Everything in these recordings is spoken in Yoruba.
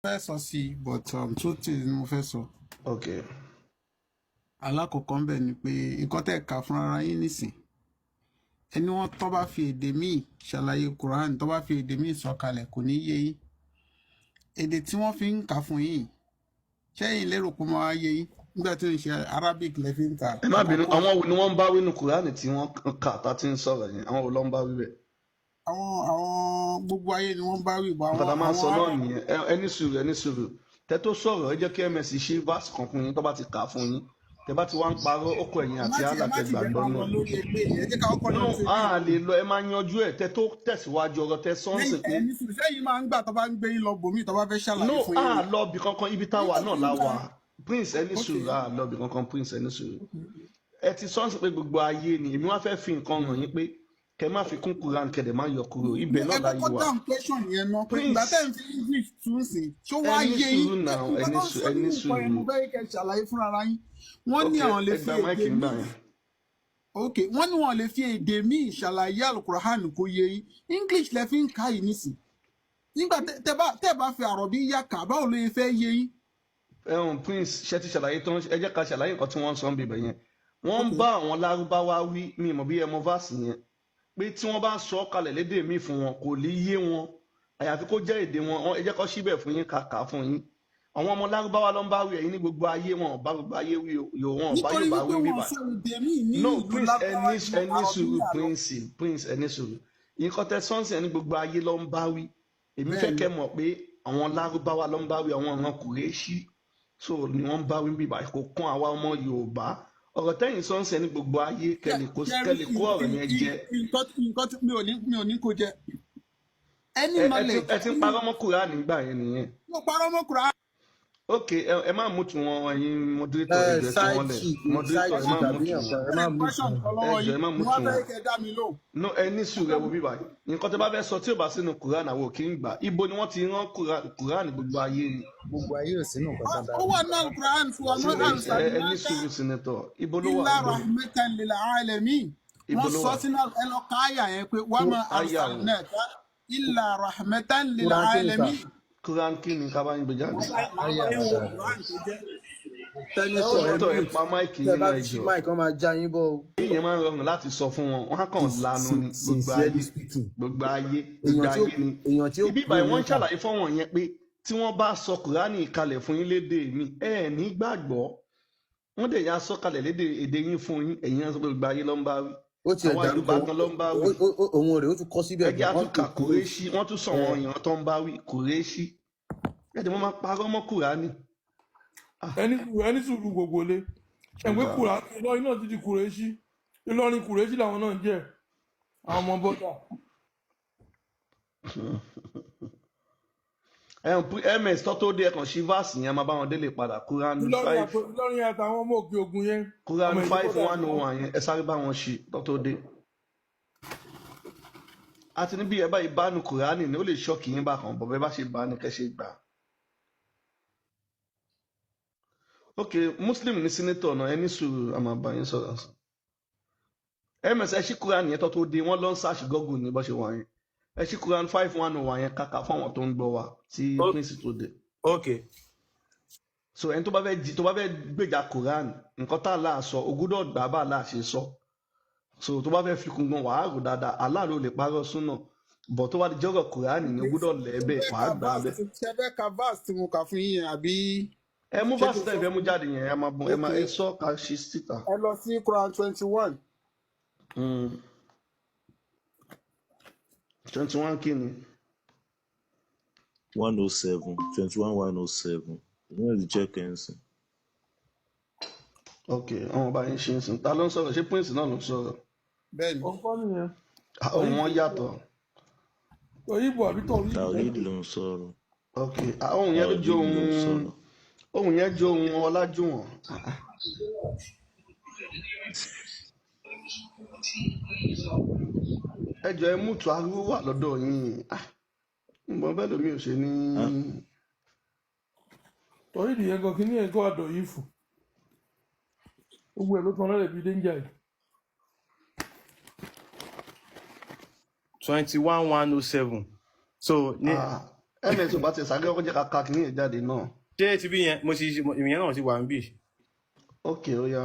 Fẹ́ sọ sí i, but two things ni mo fẹ́ sọ. Ok. Alákọ̀ọ́kọ́ ń bẹ̀ ni pé nǹkan tẹ́ kà fúnra ara yín nísìn, ẹni wọ́n tó bá fi èdè míì ṣàlàyé Quran, tó bá fi èdè míì sọ̀kalẹ̀, kò ní yé yín. Èdè tí wọ́n fi ń kà fún yín, ṣẹ́yìn lérò pé ó máa yé yín nígbà tí ó ń ṣe Arabic lẹ́ fi ń kà? Ẹ má bínú. Àkọ́kọ́, Àwọn wo ni wọ́n ń bá wí nínú Kùránì tí wọ́n kà tá ti ń sọ̀rọ̀ yẹn? Àwọn wo ló ń bá wí bẹ́ẹ̀? Àwọn gbogbo ayé ni wọ́n bá wí bọ́. Nǹkan tá Àwọn a máa ń sọ àwọn náà Arab. nìyẹn. Ẹ ní sùúrù, ẹ ní sùúrù. Tẹ tó sọ̀rọ̀, ẹ jẹ́ kí ms ṣe verse kan fún yín. Tó bá ti kà á fún yín, tẹ bá ti wá ń parọ́, ó kọ ẹ̀yìn Ẹ má àti ti ẹ Allah má tẹ ti jẹ́ gbàgbọ́ ká lọ náà. lórí eléyìí, ẹ jẹ́ ká kọ́kọ́ No, yanjú a eléyìí. lè lọ. Ẹ máa yanjú ẹ tẹ tó tẹ̀síwájú ọ̀rọ̀ tẹ sọ́ọ̀sì Lẹ́yìn pé ẹ ní sùúrù, sẹ́yìn máa ń gbà tó bá ń gbé yín lọ bòmíì, tó bá fẹ́ ṣàlàyé no fún yín a ni? lọ bì kankan. Ibi táwa Nígbà náà tí la ń gbà wà. Prince, ẹ ní Ok. sùúrù, a lọ bì kankan. Prince, ẹ ní sùúrù. Ẹ ti sọ́ọ̀sì pé gbogbo ayé ni. Èmi wá fẹ́ fi nǹkan hàn yín pé kẹ má fi kún Quran, kẹ dẹ̀ má yọ kúrò. Ibẹ̀ Ẹ náà la kọ́kọ́ yìí wà. dáhùn question yẹn náà pé ìgbà Prince, tẹ́ ń fi English tún sí, ṣó ẹ wá ní yé yín? sùúrù náà. Ẹ Nǹkan ní tó ń sùúrù, sọ ẹ ní nínú nǹkan yẹn, mo sùúrù. fẹ́ kẹ́ ṣàlàyé fúnra ara yín. Wọ́n Ok. ní àwọn lè Ẹ fi gba èdè máìkì ńgbà míì yẹn. Ok, wọ́n ní wọ́n lè fi èdè míì ṣàlàyé Alukur'an kó yé yín. English lẹ fi ń kà yìí nísìn. Nígbà tẹ́ bá fi àròbí yá kà, báwo ló yẹ fẹ́ yé yín? Ẹ̀hún, Prince, ṣe ti ṣàlàyé tán? Ẹ jẹ́ ká ṣàlàyé nǹkan tí wọ́n ń sọ níbẹ̀ yẹn. Wọ́n ń Ok. bá àwọn Lárúbáwá wí. Mi mọ̀ bí ẹ mọ verse yẹn, pé tí wọ́n bá sọ ọ́ kalẹ̀ lédè míì fún wọn, kò lè yé wọn, àyàfi kó jẹ́ èdè wọn. Ẹ jẹ́ kó síbẹ̀ fún yín, ká kà á fún yín. Àwọn ọmọ Lárúbáwá ló ń bá wí. Ẹ̀yin ní gbogbo ayé, wọn ò bá gbogbo ayé wí o. Yòó wọn ò bá Nítorí Yorùbá wípé wí wọ́n bíbà. sọ èdè míì ní No, ìlú Prince, ẹ Lárúbáwá ní ju ẹ ní sùúrù. àròbíyà lọ. Prince, Prince, ẹ ní sùúrù. Nǹkan tẹ sọ́ọ̀sì, ẹ ní gbogbo ayé ló ń bá wí. Èmi fẹ́ Bẹ́ẹ̀ni. kẹ́ mọ̀ pé àwọn Lárúbáwá ló ń bá wí, àwọn ọ̀ràn Kùrẹ́ṣí so ni wọ́n ń bá wí bíbà. Kò kún àwa ọmọ Yorùbá. Ọ̀rọ̀ tẹ́yìn sọ́ọ̀sì, ẹ ní gbogbo ayé, kẹ́lẹ̀ kó ọ̀rọ̀ yẹn jẹ. Nǹkan tí mi ò ní kó jẹ any Ẹ ti knowledge. ẹ ti ń parọ́ mọ́ Kùránì nígbà yẹn nìyẹn. Mo parọ́ mọ́ Kùránì? Ok, ẹ má mú tiwọn. Ẹ̀yin moderator, Ẹ ẹ jọ̀ọ́, ẹ fi side wọ́n lẹ̀. chick, Moderator, side ẹ má chick mú àbí tiwọn. nǹkan, ẹ má mú Question tiwọn. kan Ẹ lọ́wọ́ jọ̀ọ́, yín, ẹ má mú mo wá tiwọn. fẹ́ kẹ́ dá mi lóhùn. No, ẹ ní sùúrù. Ẹ wo bíbá yìí, nǹkan tẹ́ bá fẹ́ sọ tí ò bá sínú Quran, àwọn ò kí ń gbà. Ibo ni wọ́n ti rán Quran? Quran gbogbo ayé ni. Gbogbo ayé ò sínú nǹkan tá a bá Ó wà náà, Quran fún wa mọ́. Ẹ ní Arsalnaka sùúrù, senator. Ibo ló wà? illa Ibo rahmatan lil alamin. Ibo Wọ́n ló sọ wà? sínú, ẹ lọ ká àyà yẹn pé wa ma Àyà wo? arsalnaka illa rahmatan lil Quran kí ni sà? alamin. Quran kí ni ká bá ń gbé jáde? Ayé Ẹ wo àbàdà. Quran tó jẹ́. Senator, ẹ Senator, ẹ mute. pa máìkì Tẹ yín bá náà, ẹ ti ṣí jọ̀ọ́. mic, wọn máa já yín bọ́ o. Ìyẹn máa ń rọrùn láti sọ fún wọn, wọn á kàn lanu ni. Gbogbo ayé, Sincerely speaking, gbogbo ayé, gbogbo èèyàn tí ó ayé ni. Èèyàn tí ó Ibi kúrò ìbàyẹn, wọ́n ń mẹ́ta. ṣàlàyé fọ́wọ́n yẹn pé tí wọ́n bá sọ Kùránì kalẹ̀ fún yín lédè mi, ẹ ẹ̀ ní gbàgbọ́. Wọ́n dẹ̀ yà sọ kalẹ̀ lédè èdè yín fún yín, ẹ̀yin á sọ pé gbogbo ayé ló ń bá wí. Ó tiẹ̀ Àwa dárúkọ Yorùbá gan ló ń bá wí. Òun rẹ̀, ó tún kọ́ síbẹ̀ Ẹ jẹ́ gan, wọ́n àtúnkà pè kúrò. Kùrẹ́ṣì, wọ́n tún sọ àwọn èèyàn tó ń bá wí, Kùrẹ́ṣì. Ẹ jẹ́ wọ́n máa parọ́ mọ́ Kùránì. Ah, Ẹni sùúrù, ẹni sùúrù. Gbogbo lé ṣẹ̀gbẹ́ ọ̀gá. Kùrà Ìlọrin náà ti di Kùrẹ́ṣí. Ìlọrin Kùrẹ́ṣí làwọn náà ń jẹ́, àwọn ọmọ bọ́dà. Ms tó tó dé, ẹkàn sí verse yẹn, máa bá wọn délé padà. Quran Ìlọrin five Ìlọrin àtàwọn ọmọ òkè ògùn yẹn, Quran ọmọ ìlú five bọ́dà one ni oh wọ́n. one yẹn, ẹ sáré bá wọn ṣe tó tó dé. Àti níbi ẹ báyìí bá nu Kùránì ni ó lè ṣọ́ọ̀kì yín bákan bọ̀, bẹ́ẹ̀ bá ṣe bá ní kẹ́ ṣe gbà. Ok, Muslim ní senator náà. Ẹ ní sùúrù, a máa bá yín sọ̀rọ̀ sí. Ms ẹ ṣí Quran yẹn tó tó dé. Wọ́n lọ ń search Google ní bó ṣe wà yẹn. Ẹ ṣí Quran 5 1 oh 1 yẹn kàkà fún àwọn tó ń gbọ́ wa tí Prince tó dé. Ok. So ẹni tó bá fẹ́ jí, tó bá fẹ́ gbèjà Quran, nǹkan tá Allah sọ, o gbọ́dọ̀ gbà bá Allah ṣe sọ. So tó bá fẹ́ fi kún gan, wàá rò dáadáa. Allah ló lè parọ́ súnà bọ̀, tó bá di jọ́rọ̀ Quran ni, o gbọ́dọ̀ lẹ́ẹ̀bẹ̀, Ṣe wàá fẹ́ ka gbà verse bẹ́ẹ̀. Ṣe fẹ́ ka verse tí mo kà fún yín yẹn, àbí Ẹ mú ṣé kí verse n tẹ́ sọ ẹ fẹ́ mú fún yín? jáde yẹn, ẹ máa bọ̀, ẹ máa Ok. ẹ sọ ká ṣe síta. Ẹ lọ sí Quran 21. 21 kí ni? 107, 21 107. You know the check ẹ̀. Ok, àwọn ọba yín ṣe ń sìn. Ta ló ń sọ̀rọ̀? Ṣé Prince náà ló ń sọ̀rọ̀? Bẹ́ẹ̀ni. Ọ̀nkọ́ nìyẹn. Ah, ohùn wọn yàtọ̀. Òyìnbó àbí tọ̀rí. Tawhid ló ń sọ̀rọ̀. Ok, ah, ohùn yẹn ló Tawhid jó ló ń ohun sọ̀rọ̀. Ohùn yẹn jó ohun Ọlájúwọ̀n. Ah, ah. Ẹ jọ̀ọ́, ẹ mútu, ariwo wà lọ́dọ̀ yín. Ah, ǹbọn bẹ́ẹ̀ lómi ò ṣe ní. Ah, Tọ̀rí nìyẹn gan, kí ní ẹ̀kọ́ àdọ̀ yìí fò, gbogbo ẹ̀ ló tan lẹ́rẹ̀ bíi danger yìí. 21 107. So ní Ah, Ms ò bá ti sáré ọkọ jẹ́ ká ka kìíní yẹn jáde náà. Ṣé ti bí yẹn mo ti ìyẹn náà ti wà ń bì. Ok, ó yá.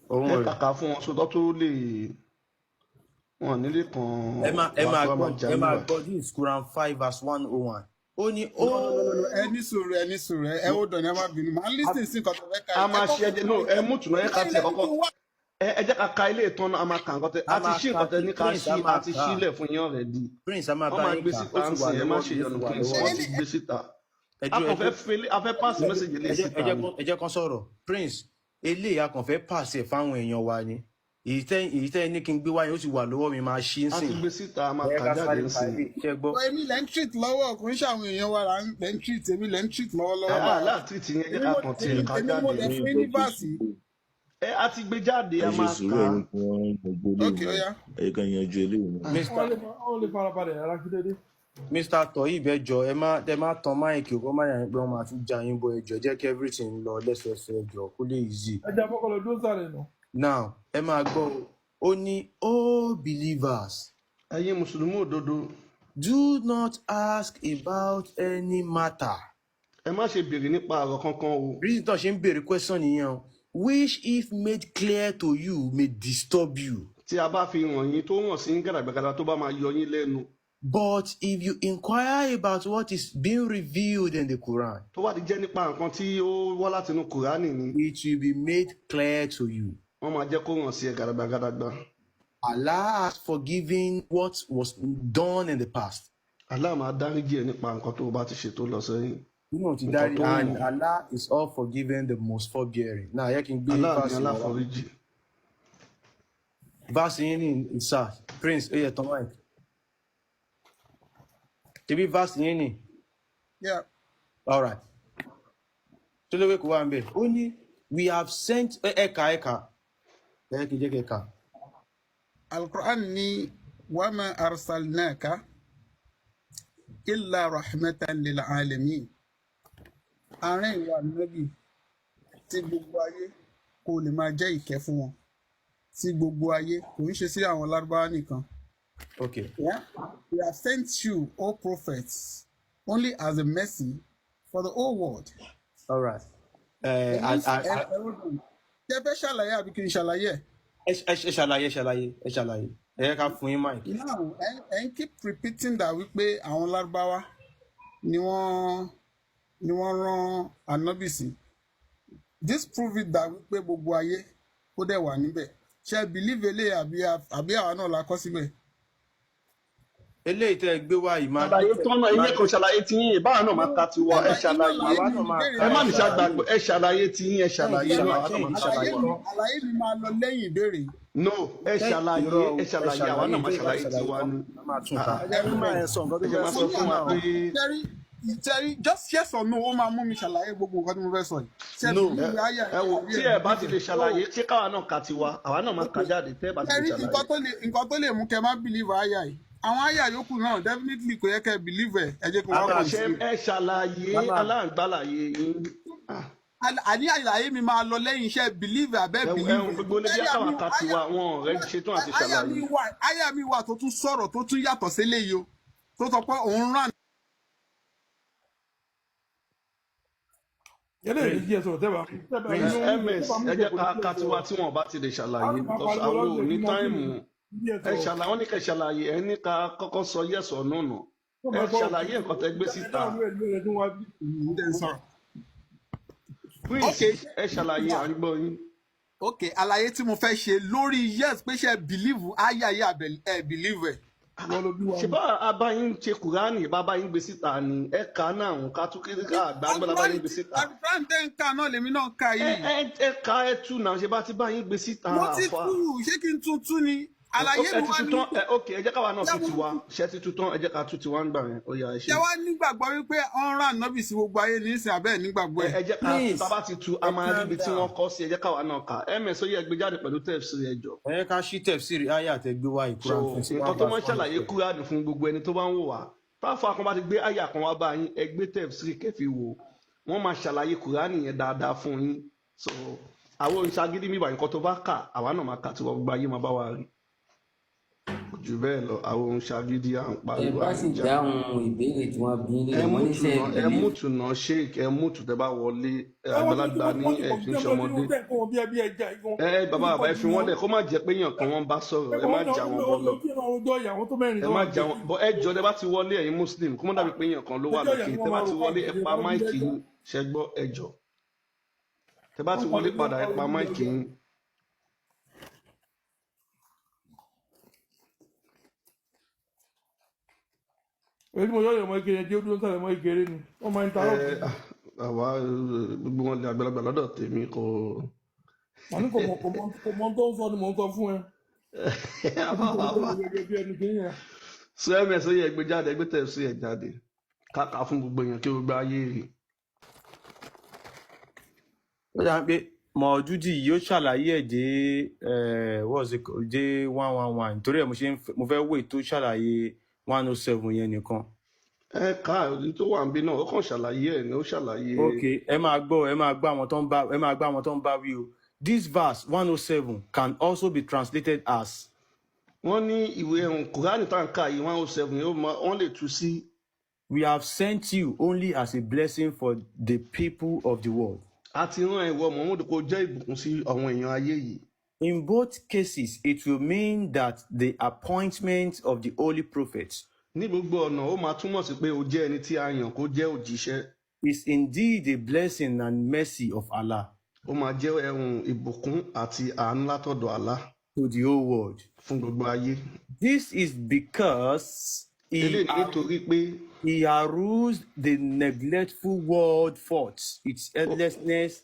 Òun Ẹ rẹ̀. kàkà fún wọn sódọ́ tó lè wọn nílé kan Ẹ máa ẹ wá máa tó wá gbọ́ máa jà ẹ máa níwà. gbọ́, this is Quran 5 verse 101. Ó ní No, ó no, no, no, ẹ ní sùúrù, ẹ ní sùúrù, ẹ ó dọ̀ ní, ẹ má bínú, màá lísìn sí nǹkan tó fẹ́ ka A yìí. Ẹ máa ṣe kọ́kọ́ ẹjẹ no, ẹ mú tùnú ẹ ká lẹ́yìn tiẹ̀ lẹ́ni kọ́kọ́ kí n wá. ẹ jẹ́ ká ka ilé ìtàn náà, a máa kà nǹkan tẹ a a ti máa ṣí ka nǹkan tẹ sí ní ká Prince, a ṣí, a máa ti kà á. ṣílẹ̀ fún yín already. Prince, a máa Wọ́n bá máa yín gbé kà á, síta ó ń ti wà sìn, ẹ má lọ́wọ́ ṣe mi, ó ti yọnu wà Prince, lọ́wọ́ wọ́n mi. ti gbé síta. Ẹ A dúró, ẹ kàn fẹ́ dúró. fele a fẹ́ pass Ẹ message lé jẹ́ ẹ síta jẹ́ ni. ẹ jẹ́ kán sọ̀rọ̀. Prince, eléyìí a kàn fẹ́ pàṣẹ fáwọn èèyàn wa ni. Èyí tẹ́ ní kí n gbé wáyé, ó ti wà lọ́wọ́ mi, máa ṣí ń A ti sìn. gbé síta, a máa Ẹ kà ká jáde sáré ń ka sìn. ilé iṣẹ́ gbọ́. Ọ, èmi lẹ́ ń treat lọ́wọ́, kò ń ṣàwọn èèyàn wa là ń lẹ́ ń treat, èmi lẹ́ ń treat Ẹ lọ́wọ́lọ́wọ́ à báyìí. láti tì yẹn, jẹ́ Èmi ká mo kàn tiẹ̀ èmi ká èmi mo jáde. lẹ Ní fún yín ní ìgbọ́ tó verse. sùúrù. Ẹ a ti gbé jáde, Ẹ a ṣe máa sùúrù, kà á. ẹ̀yin kí wọ́n yanjú eléyìí Ok, ó náà. yá. Ẹ kàn yanjú eléyìí náà. Mr. Wọ́n lè farabalẹ̀ rárá, kí dédé. Mr. Toyib, ẹ jọ̀ọ́, ẹ má tan mic o, kó má yà pé wọ́n máa tún já yín bọ́. Ẹ jọ̀ọ́, jẹ́ kí everything lọ lẹ́sẹẹsẹ, ẹ jọ̀ọ́, kó lè easy. Ẹ jẹ́ àfọkọlọ dúró sáré nù. Now, ẹ máa gbọ́ o. Ó ní, "O believers, Ẹ̀yin mùsùlùmí òdodo, do not ask about any matter." ẹ má ṣe béèrè nípa ọ̀rọ̀ kankan o. Reason tó ṣe ń béèrè question nìyẹn o. "Which if made clear to you may disturb you. Tí a bá fi hàn yín tó hàn sí yín gàdàgbàgàdà, tó bá máa yọ yín lẹ́nu. But if you inquire about what is being revealed in the Quran, Tó bá ti jẹ́ nípa nǹkan tí ó wá látinú Kùránì ni, it will be made clear to you. wọ́n máa jẹ́ kó hàn sí ẹ gàdàgbàgàdàgbà. Allah has forgiven what was done in the past." Allah máa dáríjì ẹ nípa nǹkan tó o bá ti ṣe tó lọ sẹ́yìn. You know, Nǹkan Tidari, tó and wù. Allah is all forgiving, the most forbearing. Now, I can be Allah ni verse yẹn wá. aláforíjì. Verse yẹn ní ìsà, Prince, ó yẹ tán mic. Ṣebí verse yẹn ní. Yeah. All right. Tó lówó kò wá ń bẹ̀. Ó ní, "We have sent," ẹ̀ka ẹ̀ka. Ẹ kì í jẹ́ kẹ̀ka. Al-Quran ní, "Wama arsalnaka illa rahmatan lil alamin." Àárín ìwà nábì tí gbogbo ayé kò lè máa jẹ́ ìkẹ́ fún wọn. Sí gbogbo ayé, kò ń ṣe sí àwọn Lárúbáwá nìkan. Okay. Yeah? "We have sent you, O prophets, only as a mercy for the whole world." All right. Ẹ̀yin ẹ ẹ hold on. Ṣé ẹ fẹ́ ṣàlàyé àbí kí n ṣàlàyé ẹ̀? Ẹ ṣàlàyé, ẹ ṣàlàyé, ẹ ṣàlàyé. Ẹ yẹ ká fún yín mic. Now, ẹ ń keep repeating that wípé àwọn Lárúbáwá ni wọ́n rán ànábì sí. This prove it that wípé gbogbo ayé ó dẹ̀ wà níbẹ̀. Ṣé ẹ believe eléyìí àbí àwa náà la kọ́ síbẹ̀? Eléyìí tẹ́ ẹ gbé wá yìí máa Ṣàlàyé tọ́nà máa ilé kan, ṣàlàyé tí yín, báwa náà máa ka tiwa, ẹ Àlàyé ṣàlàyé. àlàyé Àwa mi náà máa ìbéèrè ka Ẹ má ẹ ní ṣàlàyé. ṣàgbàgbọ́, ẹ ṣàlàyé tí yín, ẹ Ṣẹ́yìn ṣàlàyé ṣàlàyé náà, àwa náà ṣẹ́yìn máa Àlàyé ṣàlàyé. mi àlàyé mi máa lọ lẹ́yìn ìbéèrè yìí. No, ẹ Ṣẹ́yìn ṣàlàyé, irọ́ o, ẹ ẹ ṣàlàyé, àwa ṣàlàyé náà máa ìbéèrè bá ṣàlàyé ṣàlàyé tiwa tán, ni. a máa tún ta. Ẹ jẹ́ kí máa yẹn sọ nǹkan tó Ẹ jẹ́ fẹ́ máa sọ sọ fún wa náà. pé Tẹ́rí tẹ́rí, just yes or no, ó máa mú mi ṣàlàyé gbogbo nǹkan tí mo fẹ́ sọ yìí. Ṣé ẹ No. believe ayà ẹ wò àbí tí ẹ ẹ bá ti believe lè ẹ̀? ṣàlàyé, ṣé káwa náà ka tiwa, àwa náà máa ka jáde tẹ́ ẹ bá ti lè Tẹ́rí ṣàlàyé. nǹkan tó lè mú kẹ́ má believe àyà yìí. Àwọn àyà yòókù náà definitely kò yẹ kẹ́ believe ẹ̀. Ẹ jẹ́ kí n A wá máa Ṣé continue. ẹ ṣàlàyé a máa aláǹgbálàyé yín. Ah, Àní àlàyé mi máa lọ lẹ́yìn iṣẹ́ believe abẹ́ ẹ wò ẹ believe wò ẹ̀. gbogbo lébi Àyà káwa mi ka àyà tiwa, wọn ò rẹ ṣetán àti àyà mi ṣàlàyé. wà àyà mi wà tó tún sọ̀rọ̀ tó tún yàtọ̀ sílé yìí o, tó sọ pé òun rán Eléyìí ní Prince jí ẹ sọ̀rọ̀ tẹ́bà Prince inú Ms tẹ́bà mú ẹ jẹ jẹ́ kò ní ká jí ẹ ka tiwa sọ̀rọ̀. tí wọn bá ti lè A ṣàlàyé sì máa because pariwo àwọn ò lọ́sẹ̀ ní kí máa táìmù. jí ẹ Ẹ sọ̀rọ̀. ṣàlàyé, wọn ní kẹ́ ṣàlàyé, ẹ ní ká kọ́kọ́ sọ yes or no nà. Tó Ẹ máa gbọ́ ṣàlàyé nǹkan tẹ́ gbé ẹ síta. dáhùn ẹ̀ lórí ẹ̀ tó wá bí. Ǹdẹ̀ ń sọ̀rọ̀. Prince, Okay. ẹ ṣàlàyé, à ń gbọ́ yín. Ok, àlàyé tí mo fẹ́ ṣe lórí yes pé ṣe believe àyà yìí àbẹ̀ ẹ believe ẹ̀. Ìwọ ló bí wa Ṣe ni. bá abáyín ṣe Kùránì, bàbá yín gbé síta ni, ẹ kà á náà ń ká tún kí ká àgbàgbọ́ lábá Alukurani yín gbé tí síta. Alukurani tẹ́ ń kà náà lèmi náà ń kà Ẹ yìí. ẹ ká ẹ tú náà, ṣe bá ti bá yín gbé síta Mo ti àfa. tú, ṣé kí n tún tú ni? Àlàyé Ẹ mi ti wá tú ní tán, ẹ ok, ẹ jẹ́ káwa náà ṣé tú mo tiwa, ṣe ti tú tán, ẹ jẹ́ ká tú tiwa ń gbà yẹn, ó yá, ẹ ṣe ṣe. wá nígbàgbọ́ wípé ọ̀n rán ànábì sí gbogbo ayé ní ìsìn abẹ́ ẹ̀ nígbàgbọ́ Ẹ ẹ̀. ẹ jẹ́ ká tú, Prince, tá bá ti tú a ẹ máa rí calm ibi tí down. wọ́n kọ́ sí, ẹ jẹ́ káwa náà kà. Ms ó yẹ gbé jáde pẹ̀lú tẹ̀sí ẹjọ́. Ẹ yẹ ká ṣí tẹ̀síìrì àyà tẹ́ gbé wá yìí, So Quran twenty nǹkan one tó máa verse ń ṣàlàyé 107. Kúránì fún gbogbo ẹni tó bá ń wò wá, táfà kan bá ti gbé àyà kan wá bá yín, ẹ gbé tẹ̀síìrì kẹfì wò, wọ́n máa ṣàlàyé Kúránì yẹn dáadáa fún yín. So àwọn oníṣàgídí mi bá nǹkan tó bá kà, àwa náà máa kà tí wọ́n gba ayé máa bá wa rí. Kò jù bẹ́ẹ̀ lọ. Àwọn ohun ṣagídí à ń Ẹ pariwo bá à ń sì jà. dáhùn ìbéèrè tí wọ́n bí Ẹ léèrè, wọ́n ní mútù ṣé ẹ náà, ẹ believe mútù náà, sheik, ẹ mútù tẹ bá wọlé. Ẹ Ẹ wọ́n ti àgbàlagbà wọ́n ní wọ́n ti ẹ pọ̀ kì í jù tẹ́ ṣọmọdé. ń tẹ́ ń kó wọn bí ẹbí ẹja igan. Ẹ Wọ́n bàbá ti bàbá pọ̀ ẹ jù fi wọ́n wọn. lẹ̀ kó má jẹ́ pé èèyàn kan wọ́n bá sọ̀rọ̀. Ẹ má Wọ́n já wọn bọ́ lọ. ojú ìran ọjọ́ ìyàwó tó mẹ́rin Ẹ tó má wà já níbẹ̀. wọn bọ. Ẹ jọ, tẹ bá ti wọlé, ẹ̀yin muslim, kó má dàbí pé èèyàn kan ló wà Ẹjọ́ lókè. ìyàwó Tẹ wọn bá máa ti rò wọlé, ẹ káàkiri pa wọn bí máìkì ẹja. yín. Ṣẹ gbọ́? Ẹ jọ, tẹ bá ti Wọ́n wọlé pariwo padà, ẹ pariwo pa bí máìkì ẹja. yín. Èyí tí mo yọ ìyọ̀mọ̀ ìkéré tí ó dúró sálẹ̀ mọ́ ìkéré ni. Wọ́n máa ń Ẹ interrupt mi. àwa gbogbo wọn lè àgbàlagbà lọ́dọ̀ tèmi kò. Màá ní kò mọ tó ń sọ ni mò ń sọ fún ẹ. Ó ti Àbá sọ bàbá gẹ́gẹ́ bí ẹni kìíní yẹn. sọ ms ó yẹ gbé jáde, ẹgbẹ́ tẹ̀ sí ẹ jáde káka fún gbogbo èèyàn kí gbogbo ayé rí. Ó dà pé mọ̀ọ́dúdì yóò ṣàlàyé ẹ̀ dé what's it called, dé 111, torí ẹ̀ mo ṣe ń mo fẹ́ wò tó ṣàlàyé 107 yẹn nìkan. Ẹ ká èyí tó wà níbí náà, ó kàn ṣàlàyé ẹ ní ó ṣàlàyé. Ok, ẹ máa gbọ́ àwọn tó ń bá, ẹ máa gbọ́ àwọn tó ń bá wí o. This verse 107 can also be translated as Wọ́n ní ìwé ẹ̀hún kùránì tá à ń kà yìí, 107, yóò mọ wọ́n lè tú sí. We have sent you only as a blessing for the people of the world. A ti rán ìwọ Muhammad kó jẹ́ ìbùkún sí àwọn èèyàn ayé yìí. In both cases, it will mean that the appointment of the holy prophets Ní gbogbo ọ̀nà, ó máa túmọ̀ sí pé o jẹ́ ẹni tí a yàn kó jẹ́ òjíṣẹ́. is indeed a blessing and mercy of Allah Ó máa jẹ́ ẹ̀hún ìbùkún àti àánú látọ̀dọ̀ Allah to the whole world. fún gbogbo ayé. This is because he, Eléyìí nítorí pé he aroused the neglectful world forth, its ó headlessness,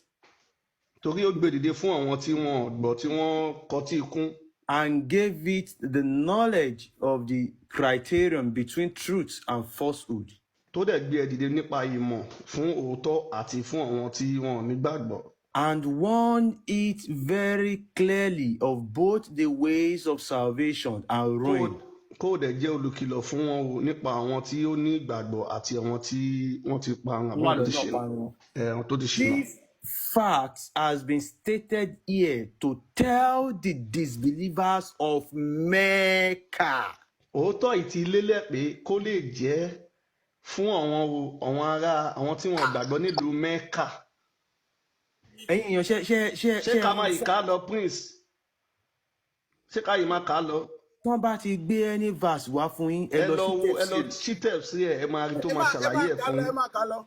torí ó gbé dìde fún àwọn tí wọn ò gbọ́, tí wọ́n kọtí ikún, and gave it the knowledge of the criterion between truth and falsehood. Tó dẹ̀ gbé ẹ dìde nípa ìmọ̀ fún òótọ́ àti fún àwọn tí wọn ò nígbàgbọ́. And warned it very clearly of both the ways of salvation and Kó ruin. Kó o dẹ̀ jẹ́ olùkìlọ̀ fún wọn o nípa àwọn tí ó ní ìgbàgbọ́ àti àwọn tí wọ́n ti parun Wọ́n wà àbí tó ti lọ́nà ṣìnà, parun. àwọn tó ti ṣìnà. This fact has been stated here to tell the disbelievers of Mecca. Òótọ́ yìí ti lélẹ̀ pé kó lè jẹ́ fún àwọn wo, àwọn ará àwọn tí wọn ò gbàgbọ́ nílùú Mẹ́kà. Ẹ̀yin èèyàn, ṣe ṣe ṣe Ṣé ṣe ká máa yìí ká lọ, Prince? Ṣé ká yìí máa kà á lọ? Tán bá ti gbé any verse wá fún yín, ẹ Ẹ lọ lọ sí wo, ẹ lọ tafsir. sí tẹ̀sí ẹ, ẹ máa rí tó Ẹ máa máa ẹ ṣàlàyé máa ẹ kà á fún lọ, ẹ yín. máa kà á lọ.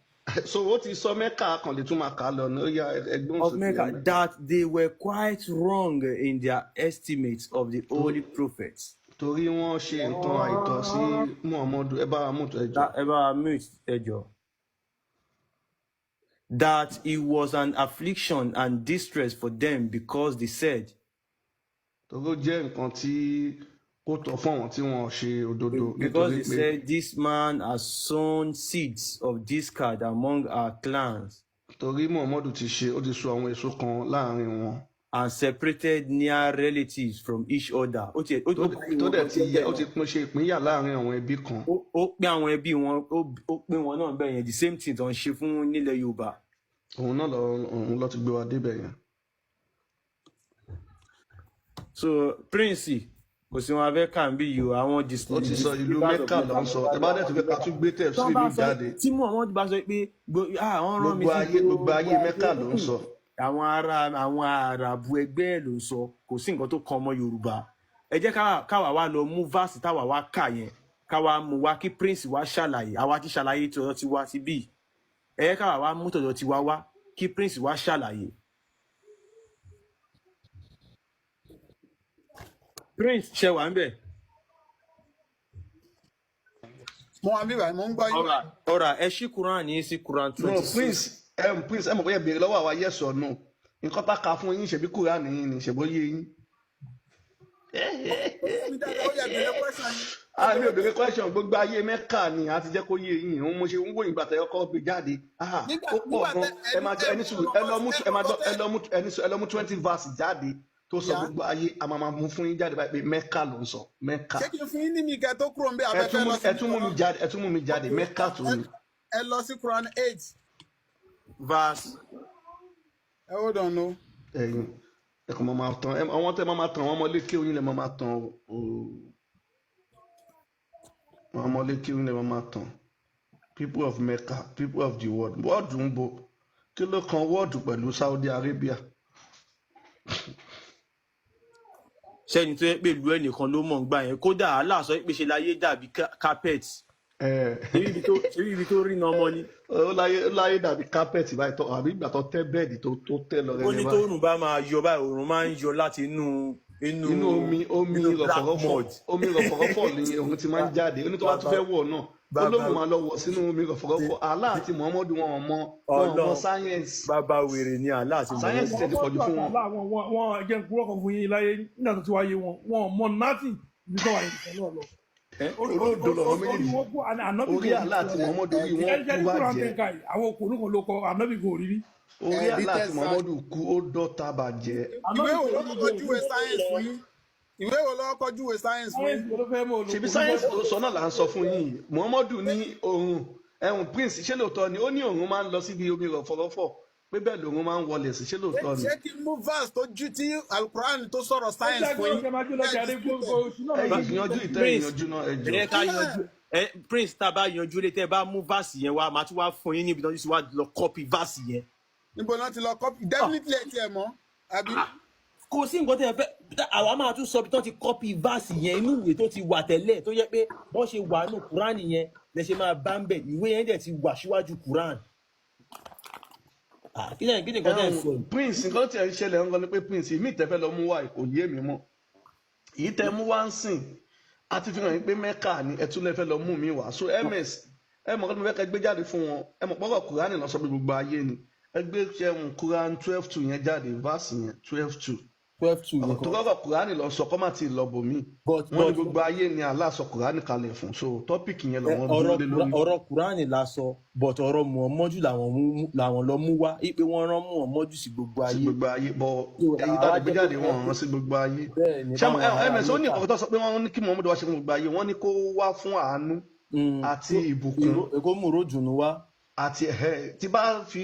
So ó ti sọ Mẹ́kà kan, lè tún máa kà á lọ ní ó yá, ẹgbẹ́ Of òsókè. Mecca, Ẹ that they were quite wrong in their estimates of the holy prophets. Torí wọ́n ṣe nǹkan àìtọ́ sí Muhammadu. Ẹ bá wa mú ẹ jọ. Ẹ bá wa mute, ẹ jọ̀ọ́. That it was an affliction and distress for them because they said, Torí ó jẹ́ nǹkan tí kò tọ́ fún àwọn tí wọ́n ṣe òdodo because nítorí they pé said, "This man has sown seeds of discord among our clans torí Muhammadu ti ṣe, ó ti so àwọn èso kan láàrin wọn and separated near relatives from each other." Ó ti ó tó ó bá tó ìwọ̀n dẹ̀ kan ti jẹ́ yẹ bẹ́ẹ̀ ó náà. ti pín ṣe ìpínyà láàrin àwọn ẹbí kan. Ó pín àwọn ẹbí wọn, ó pín wọn náà bẹ́ẹ̀ yẹn, the same thing tó ń ṣe fún nílẹ̀ Yorùbá. Òun náà lọ, òun lọ ti gbé wa débẹ̀ yẹn. So Prince, kò sí wọn abẹ́ kà ń bí yìí o, àwọn Ó ti sọ ìlú disbelievers of Mẹ́kà ló Mecca. ń sọ. Ẹ bá dẹ̀ tó fẹ́ ká tún gbé Tán tẹ̀sí bá mi sọ jáde. tí Muhammad bá sọ pé àwọn rán mi Gbogbo sí ayé, gbogbo gbogbo ayé ayé, Mẹ́kà ló ń sọ. Àwọn ará, àwọn àràbù ẹgbẹ́ ẹ̀ ló ń sọ, kò sí nǹkan tó kan ọmọ Yorùbá. Ẹ jẹ́ káwa wá lọ mú verse táwa wá kà yẹn, káwa mú wá kí Prince wá ṣàlàyé. Àwa ti ṣàlàyé tọ̀dọ̀ tiwa ti bí. Ẹ jẹ́ káwa wá mú tọ̀dọ̀ tiwa wá kí Prince wá ṣàlàyé. Prince, ṣe wà ń bẹ̀? Mo wà níbí báyìí, mo ń gbọ́ yín. Ọ̀rà, ẹ ṣí Quran yín sí Quran No, 26. Prince, Prince, ẹ mọ̀ pé ẹ béèrè lọ́wọ́ àwa yes or no. Nǹkan tá a kà fún yín, ṣèbí Kúránì yín ni, ṣèbó yé yín? Ó yé mi dáadáa, ó yẹ bèrè question yín. Ẹ Àmì bèrè òbèrè question. Gbogbo ayé Mẹ́kà ni a ti jẹ́ kó yé yín. Òun mo ṣe ń wò ìgbà tẹ́yọ́ kọ́ gbé jáde. Ah, Nígbà ó pọ̀ nígbà gan. tẹ Ẹ máa ẹni ẹni sùúrù, ẹ lọ mú, ẹ máa gbọ́, ẹ lọ mú ẹni sùúrù, ẹ lọ mú 20 verse jáde tó sọ yá gbogbo ayé. A máa mú fún yín jáde báyìí pé Mẹ́kà ló ń sọ, Mẹ́kà. Ṣé kí n fún yín ní mi kẹ tó kúrò ń bẹ Ẹ abẹ́fẹ́ tún mú lọ ẹ sí tún mú mi Quran? jáde, ẹ tún mú mi jáde, Ok, Mẹ́kà tó ẹ ni. ẹ lọ sí Quran 8. Verse Ẹ hold on o. Ẹ̀yin ẹ kàn máa tàn àwọn tẹ máa tàn àwọn ọmọ lékè oyin lẹ máa tàn o. Wọn ọmọlé kí ni wọn máa tàn. People of Mecca, people of the world. Wọ́ọ̀dù ń bo. Kí ló kan wọ́ọ̀dù pẹ̀lú Saudi Arabia? Sẹ́ni tó yẹ pé ìlú ẹnìkan ló mọ̀ ń gbà yẹn, kódà Allah sọ pé ṣe láyé dàbí carpet. Ṣebí ibi tó rí iná ọmọ ni. Ó láyé dàbí kápẹ́ẹ̀tì báyìí tó àbí ìgbà tó tẹ́ bẹ́ẹ̀dì tó tẹ́ lọ Ó rẹ̀ ní báyìí. tóòrùn bá máa yọ báyìí, òòrùn máa ń yọ láti inú inú Inú omi omi inú black rọ̀fọ̀rọ̀fọ̀ mud. Omi rọ̀fọ̀rọ̀fọ̀ ni òun ti máa ń jáde. Ó ní tó bá tún Bàbá fẹ́ wọ̀ náà, ó bàbá lóun máa lọ wọ̀ sínú omi rọ̀fọ̀rọ̀fọ̀. Allah àti Muhammadu wọn ò mọ Ọlọ́run sáyẹ́ǹsì. Bàbá wèrè ni Allah àti Sáyẹ́ǹsì Muhammadu. tẹ̀ ti pọ̀jù Muhammadu fún wọn. àtàlà wọn jẹ́ ń kúrọ́ kan fún yín láyé nígbà tó ti wáyé wọn wọn mọ nátì ibi tó wà yẹn nìkan náà lọ. Orí Olódo lọ̀rọ̀ orí méjèèjì. wọn kú ànábì Orí kò rí. Allah àti Muhammadu orí wọn Ẹni kú jẹ́ ní kúrò bàjẹ́. àtẹ̀ká yìí, àwọn òkùnrin kan ló kọ ànábì kò rí rí. Orí Ẹ̀rí Allah àti tẹ̀sán. Muhammadu kú ó dọ́ta bàjẹ́. Ìwé Ànábì wo kò ló rí kọ́kọ́ kò rí. júwe science fún yín? Ìwé wo ló kọ́kọ́ júwe science fún yín? Sáyẹ́nsì wo ló fẹ́ mọ̀? Ṣebí Olùkọ́ sáyẹ́ǹsì tó sọ náà là ń sọ fún yín yìí. Muhammadu ní òun ẹ̀hún prince, ṣé lóòótọ́ ni ó ní òun máa ń lọ síbi omi rọ̀fọ̀rọ̀fọ̀, pé bẹ́ẹ̀ lòun máa ń wọlé sí? Ṣé lóòótọ́ ni? Ṣé kí n mú verse tó ju tí alukuran tó sọ̀rọ̀ Ẹ science jẹ́ fún yín? kí máa jó lọ́jà Ẹ rí dispute gbogbo ẹ̀. oṣù náà Ẹ lọ́jà. yìí yanjú ìtẹ́ Prince, ìyanjú náà, ẹ ẹ jọ. jẹ́ ká yanjú ẹ. Prince, tá a bá yanjú lé, tẹ́ ẹ bá mú verse yẹn wá, màá tún wá fún yín níbi tó ti wá lọ copy verse yẹn. Níbo náà ti lọ copy? Definitely ẹ tiẹ̀ mọ̀ àbí? Kò sí nǹkan tẹ́ ẹ fẹ́, àwa máa tún sọ bí tó ti copy verse yẹn inú ìwé tó ti wà tẹ́lẹ̀, tó yẹ pé bọ́n ṣe wà nù Quran yẹn lẹ ṣe máa bá ń bẹ̀. Ìwé yẹn dẹ̀ ti wà síwájú Quran. Kí ni nǹkan tẹ́ ẹ sọ Ẹ̀hún yìí? prince, nǹkan tí ẹ ń ṣẹlẹ̀ ń gan ni pé prince ìmí ìtẹ́fẹ́ lọ mú wá kò yé mi mọ́. Èyí tẹ́ mú wá ń sìn a ti fi hàn yín pé Mẹ́kà ni ẹ tún lè fẹ́ lọ mú mi wá. So ms ẹ mọ̀ kí mo fẹ́ kẹ́ gbé jáde fún wọn. Ẹ mọ̀ pọ́kọ̀ Kùránì lọ sọ pé gbogbo ayé ni. Ẹ gbé ṣẹ́hun Quran 12:2 yẹn jáde, verse yẹn 12:2. 12:2 Ọ̀rọ̀ tó nìkan. kọ́kọ́ Kùránì lọ sọ kọ́ má ti lọ bòmí. But Wọ́n ní but gbogbo ayé ni Allah sọ Kùránì kalẹ̀ fún. So tọ́pìkì yẹn lọ́wọ́ dúró ọ̀rọ̀ lé lórí. Ọ̀rọ̀ Kùránì la sọ, but ọ̀rọ̀ Muhammadu làwọn lọ mú wá pé wọ́n rán Muhammadu sí gbogbo Sí ayé. gbogbo ayé bọ. So Èyí tá a àwa lè gbé jẹ́ jáde kó wọn rán sí gbogbo ayé. Bẹ́ẹ̀ ni Ṣé báwọn ará ms ó ní Mẹ́kà. nǹkan tó sọ pé wọ́n ní kí Muhammadu wá ṣe fún gbogbo ayé, wọ́n ní kó wá fún àánú àti ìbùkún Èkó mú ròdùnú wá. Àti ẹ tí bá fi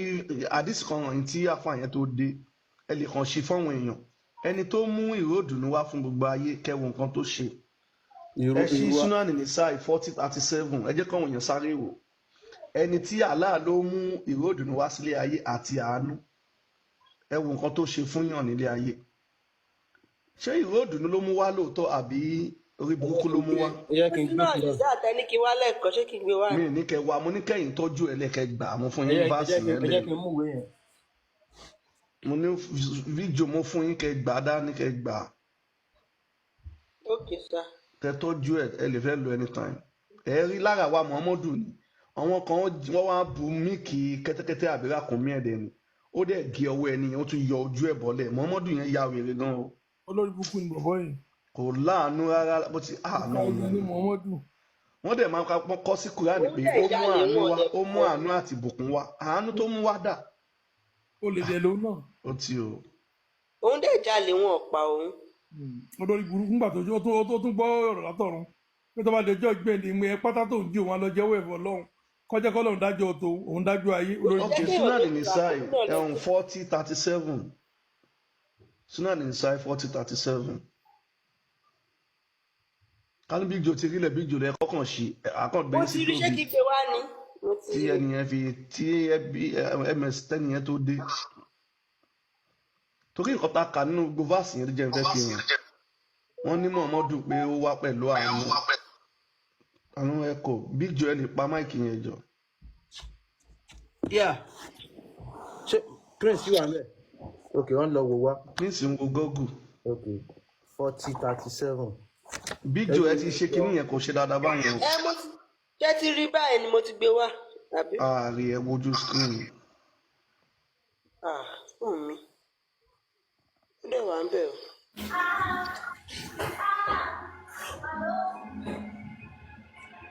àdìsí kan hàn yín tí àfa yẹn tó dé, ẹ lè kàn ṣe fáwọn èèyàn ẹni tó mú ìró ìdùnnú wá fún gbogbo ayé kẹwọn nǹkan tó ṣe. Ìró Ẹ ṣí ìró Sunan Nisai 4037, ẹ jẹ́ káwọn èèyàn sáré wò ẹni tí Allah ló mú ìró ìdùnnú wá sílé ayé àti àánú. Ẹ wo nǹkan tó ṣe fún yàn nílé ayé. Ṣé ìró ìdùnnú ló mú wá lóòótọ́ àbí orí Ẹ jẹ́ burúkú kí ló n mú gbé wá? Ẹ jẹ́ kí n Sínú gbé Quran. àdìsá àtẹni kí wá lẹ́ẹ̀kan, ṣé kí n gbé wá Mi ni? ní kẹ wá, mo ní kẹyìn tọ́jú ẹ lẹkẹ gbà, mo fún Ẹ yín jẹ́ ẹ fásì jẹ́ kí yẹn ẹ lẹ. jẹ́ kí n mú ìwé yẹn. Mo ní fídíò mo fún yín kẹ gbà dání, kẹ gbà, Ok sir. kẹ tọ́jú ẹ, ẹ lè fẹ́ lo anytime. Ẹ rí lára wa Muhammadu ni àwọn kan wọ́n wá bu míìkì kẹ́tẹ́kẹ́tẹ́ àbí ràkúnmí ẹ̀dẹ̀ ni, ó dẹ̀ gé ọwọ́ ẹni yẹn, ó tún yọ ojú ẹ̀ bọ́lẹ̀. Muhammadu yẹn ya wèrè gan o. Olórí burúkú ni bọ̀bọ́ yìí. Kò láàánú rárá bó ti Ìka àánú èèyàn ni Muhammadu. wọ́n dẹ̀ máa kọ́ sí Kúránì Òun pé dẹ̀ ó mú jalè àánú wọn wá, dẹ̀ ó mú pọ̀. àánú àti ìbùkún wá. Àánú tó mú wá dà? Ó lè dẹ̀ lóun náà. Ó ti o. Òun dẹ̀ jalè wọn ò pa òun. Olórí burúkú ńgbà tó ó tún gbọ́ ọ̀rọ̀ látọ̀run pé tó bá dẹjọ́ ìgbẹ́ni ìmú ẹ pátá tó ń jí òun á lọ jẹ́wọ́ ẹ̀fọ́ lọ́hùn kọjá kọ́lọ́hún dájọ́ tó òun dájọ́ ayé. Olórí Ok. Jẹ́ burúkú. kéèyàn Sunan tó gbà Nisai òun náà lọ. ẹ̀hún 4037, Sunan Nisai 4037. Kánú Big Joe ti rílẹ̀. Big Joe lẹ kọ́kàn sí àkàngbé Mo sí ti rí, ṣé tóbi kí n gbé wá ni? Mo ti tí rí. ẹnìyẹn fi tí ẹbí ms tẹnìyẹn tó dé, torí nǹkan tá a kà nínú gbogbo vaasi yẹn tó jẹ́ ìfẹ́ fi hàn wọ́n ní Muhammadu pé ó wá pẹ̀lú àánú àánú ẹ̀kọ́. Big Joe, ẹ lè pa máìkì yẹn jọ. Yeah. Ṣé prince yìí wà ń bẹ̀? Ok, wọ́n lọ wò wá. Prince ń wo Google. Ok, 4037. Big Ẹ Joe, ẹ jẹ́ ti ṣe kinní yẹn, kò ṣe dáadáa báyẹn o. Ẹ mo ti ṣé ti rí báyìí ni mo ti gbé wá àbí? Ààrẹ ẹ wojú screen. Ah, fún mi. Ó dẹ̀ wà ń bẹ̀ o.